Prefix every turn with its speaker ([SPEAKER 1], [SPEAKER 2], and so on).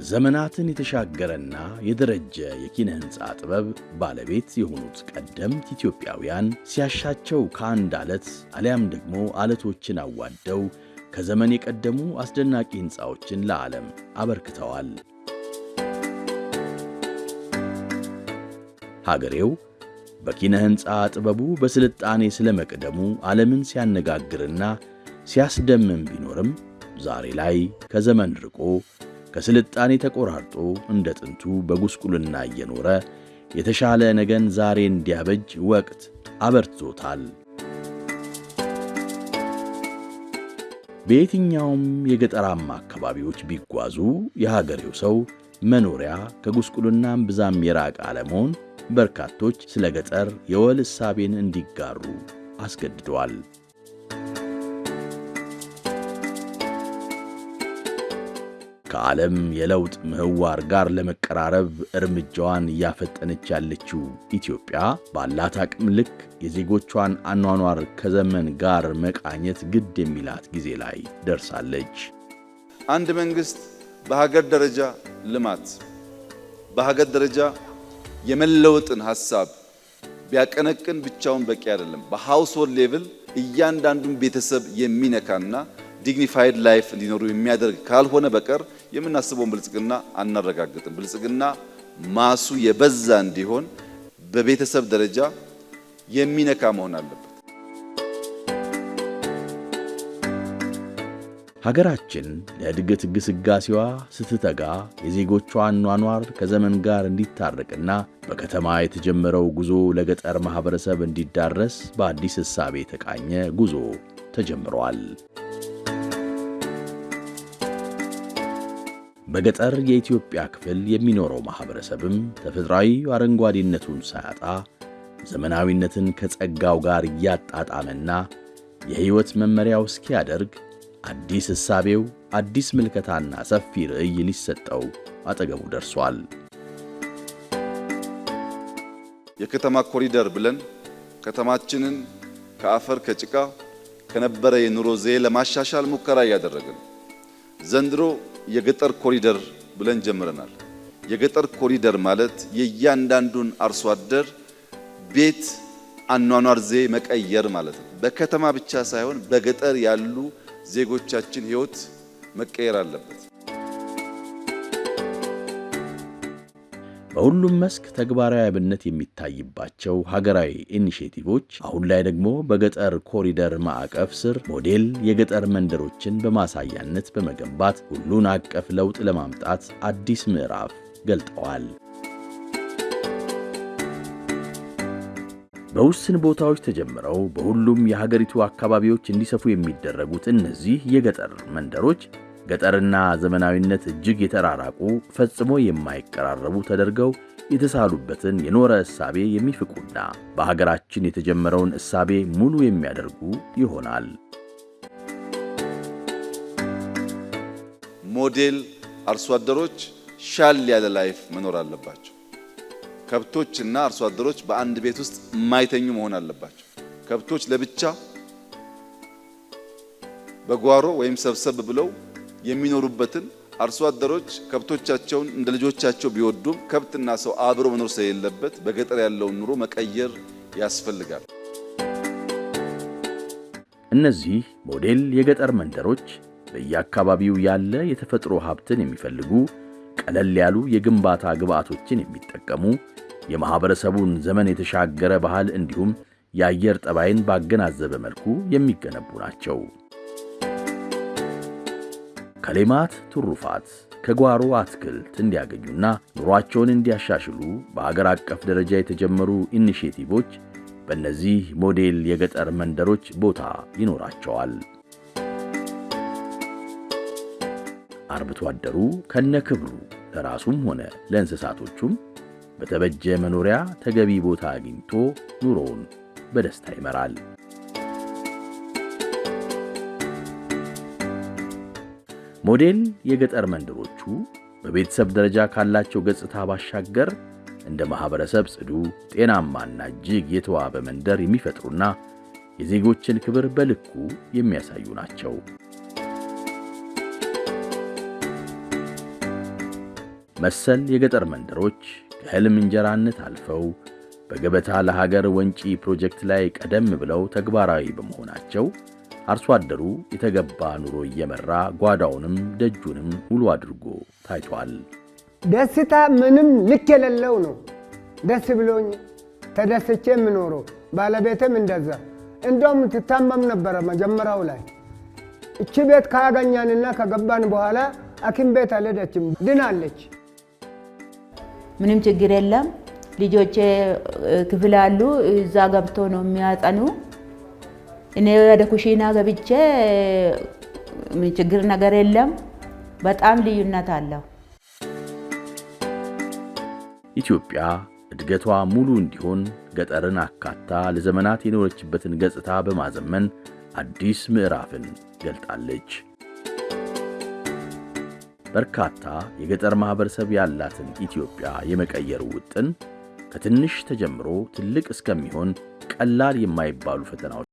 [SPEAKER 1] ዘመናትን የተሻገረና የደረጀ የኪነ ሕንፃ ጥበብ ባለቤት የሆኑት ቀደምት ኢትዮጵያውያን ሲያሻቸው ከአንድ አለት አሊያም ደግሞ አለቶችን አዋደው ከዘመን የቀደሙ አስደናቂ ሕንፃዎችን ለዓለም አበርክተዋል። ሀገሬው በኪነ ሕንፃ ጥበቡ በስልጣኔ ስለመቅደሙ ዓለምን ሲያነጋግርና ሲያስደምም ቢኖርም፣ ዛሬ ላይ ከዘመን ርቆ፣ ከስልጣኔ ተቆራርጦ፣ እንደ ጥንቱ በጉስቁልና እየኖረ የተሻለ ነገን ዛሬ እንዲያበጅ ወቅት አበርትቶታል። በየትኛውም የገጠራማ አካባቢዎች ቢጓዙ የሀገሬው ሰው መኖሪያ ከጉስቁልና እምብዛም የራቀ አለመሆን በርካቶች ስለ ገጠር የወል እሳቤን እንዲጋሩ አስገድደዋል። ከዓለም የለውጥ ምህዋር ጋር ለመቀራረብ እርምጃዋን እያፈጠነች ያለችው ኢትዮጵያ ባላት አቅም ልክ የዜጎቿን አኗኗር ከዘመን ጋር መቃኘት ግድ የሚላት ጊዜ ላይ ደርሳለች።
[SPEAKER 2] አንድ መንግስት በሀገር ደረጃ ልማት፣ በሀገር ደረጃ የመለወጥን ሀሳብ ቢያቀነቅን ብቻውን በቂ አይደለም። በ household level እያንዳንዱን ቤተሰብ የሚነካና dignified life እንዲኖሩ የሚያደርግ ካልሆነ በቀር የምናስበውን ብልጽግና አናረጋግጥም። ብልጽግና mass ኡ የበዛ እንዲሆን በቤተሰብ ደረጃ የሚነካ መሆን አለበት።
[SPEAKER 1] ሀገራችን ለእድገት ግስጋሴዋ ስትተጋ የዜጎቿ አኗኗር ከዘመን ጋር እንዲታረቅና በከተማ የተጀመረው ጉዞ ለገጠር ማኅበረሰብ እንዲዳረስ በአዲስ እሳቤ የተቃኘ ጉዞ ተጀምሯል። በገጠር የኢትዮጵያ ክፍል የሚኖረው ማኅበረሰብም ተፈጥሯዊ አረንጓዴነቱን ሳያጣ ዘመናዊነትን ከጸጋው ጋር እያጣጣመና የሕይወት መመሪያው እስኪያደርግ አዲስ እሳቤው፣ አዲስ ምልከታና ሰፊ ርዕይ ሊሰጠው አጠገቡ ደርሷል።
[SPEAKER 2] የከተማ ኮሪደር ብለን ከተማችንን ከአፈር፣ ከጭቃ ከነበረ የኑሮ ዘዬ ለማሻሻል ሙከራ እያደረግን፣ ዘንድሮ የገጠር ኮሪደር ብለን ጀምረናል። የገጠር ኮሪደር ማለት የእያንዳንዱን አርሶ አደር ቤት አኗኗር ዘዬ መቀየር ማለት ነው። በከተማ ብቻ ሳይሆን በገጠር ያሉ ዜጎቻችን ሕይወት መቀየር አለበት።
[SPEAKER 1] በሁሉም መስክ ተግባራዊ አብነት የሚታይባቸው ሀገራዊ initiative ኦች አሁን ላይ ደግሞ በገጠር ኮሪደር ማዕቀፍ ስር ሞዴል የገጠር መንደሮችን በማሳያነት በመገንባት ሁሉን አቀፍ ለውጥ ለማምጣት አዲስ ምዕራፍ ገልጠዋል። በውስን ቦታዎች ተጀምረው በሁሉም የሀገሪቱ አካባቢዎች እንዲሰፉ የሚደረጉት እነዚህ የገጠር መንደሮች ገጠርና ዘመናዊነት እጅግ የተራራቁ፣ ፈጽሞ የማይቀራረቡ ተደርገው የተሳሉበትን የኖረ እሳቤ የሚፍቁና በሀገራችን የተጀመረውን እሳቤ ሙሉ የሚያደርጉ ይሆናል።
[SPEAKER 2] ሞዴል አርሶ አደሮች ሻል ያለ life መኖር አለባቸው። ከብቶችና አርሶ አደሮች በአንድ ቤት ውስጥ የማይተኙ መሆን አለባቸው። ከብቶች ለብቻ በጓሮ ወይም ሰብሰብ ብለው የሚኖሩበትን፣ አርሶ አደሮች ከብቶቻቸውን እንደ ልጆቻቸው ቢወዱም ከብትና ሰው አብሮ መኖር ስለሌለበት በገጠር ያለውን ኑሮ መቀየር ያስፈልጋል።
[SPEAKER 1] እነዚህ ሞዴል የገጠር መንደሮች በየአካባቢው ያለ የተፈጥሮ ሀብትን የሚፈልጉ፣ ቀለል ያሉ የግንባታ ግብዓቶችን የሚጠቀሙ፣ የማኅበረሰቡን ዘመን የተሻገረ ባህል እንዲሁም የአየር ጠባይን ባገናዘበ መልኩ የሚገነቡ ናቸው። ከሌማት ትሩፋት፣ ከጓሮ አትክልት እንዲያገኙና ኑሯቸውን እንዲያሻሽሉ በአገር አቀፍ ደረጃ የተጀመሩ initiative ኦች በእነዚህ ሞዴል የገጠር መንደሮች ቦታ ይኖራቸዋል። አርብቶ አደሩ ከነክብሩ ለራሱም ሆነ ለእንስሳቶቹም በተበጀ መኖሪያ ተገቢ ቦታ አግኝቶ ኑሮውን በደስታ ይመራል። ሞዴል የገጠር መንደሮቹ በቤተሰብ ደረጃ ካላቸው ገጽታ ባሻገር እንደ ማኅበረሰብ ጽዱ፣ ጤናማና እጅግ የተዋበ መንደር የሚፈጥሩና የዜጎችን ክብር በልኩ የሚያሳዩ ናቸው። መሰል የገጠር መንደሮች ከሕልም እንጀራነት አልፈው በገበታ ለሀገር ወንጪ ፕሮጀክት ላይ ቀደም ብለው ተግባራዊ በመሆናቸው አርሶ አደሩ የተገባ ኑሮ እየመራ ጓዳውንም ደጁንም ሙሉ አድርጎ ታይቷል።
[SPEAKER 3] ደስታ ምንም ልክ የሌለው ነው። ደስ ብሎኝ ተደስቼ የምኖረው፣ ባለቤቴም እንደዛ። እንደውም ትታመም ነበረ መጀመሪያው ላይ። እቺ ቤት ካገኛንና ከገባን በኋላ ሐኪም ቤት አልሄደችም፣ ድናለች።
[SPEAKER 4] ምንም ችግር የለም። ልጆቼ ክፍል አሉ፣ እዛ ገብቶ ነው የሚያጠኑ። እኔ ወደ ኩሽና ገብቼ ችግር ነገር የለም። በጣም ልዩነት አለው።
[SPEAKER 1] ኢትዮጵያ እድገቷ ሙሉ እንዲሆን ገጠርን አካታ ለዘመናት የኖረችበትን ገጽታ በማዘመን አዲስ ምዕራፍን ገልጣለች። በርካታ የገጠር ማኅበረሰብ ያላትን ኢትዮጵያ የመቀየሩ ውጥን ከትንሽ ተጀምሮ ትልቅ እስከሚሆን ቀላል የማይባሉ ፈተናዎች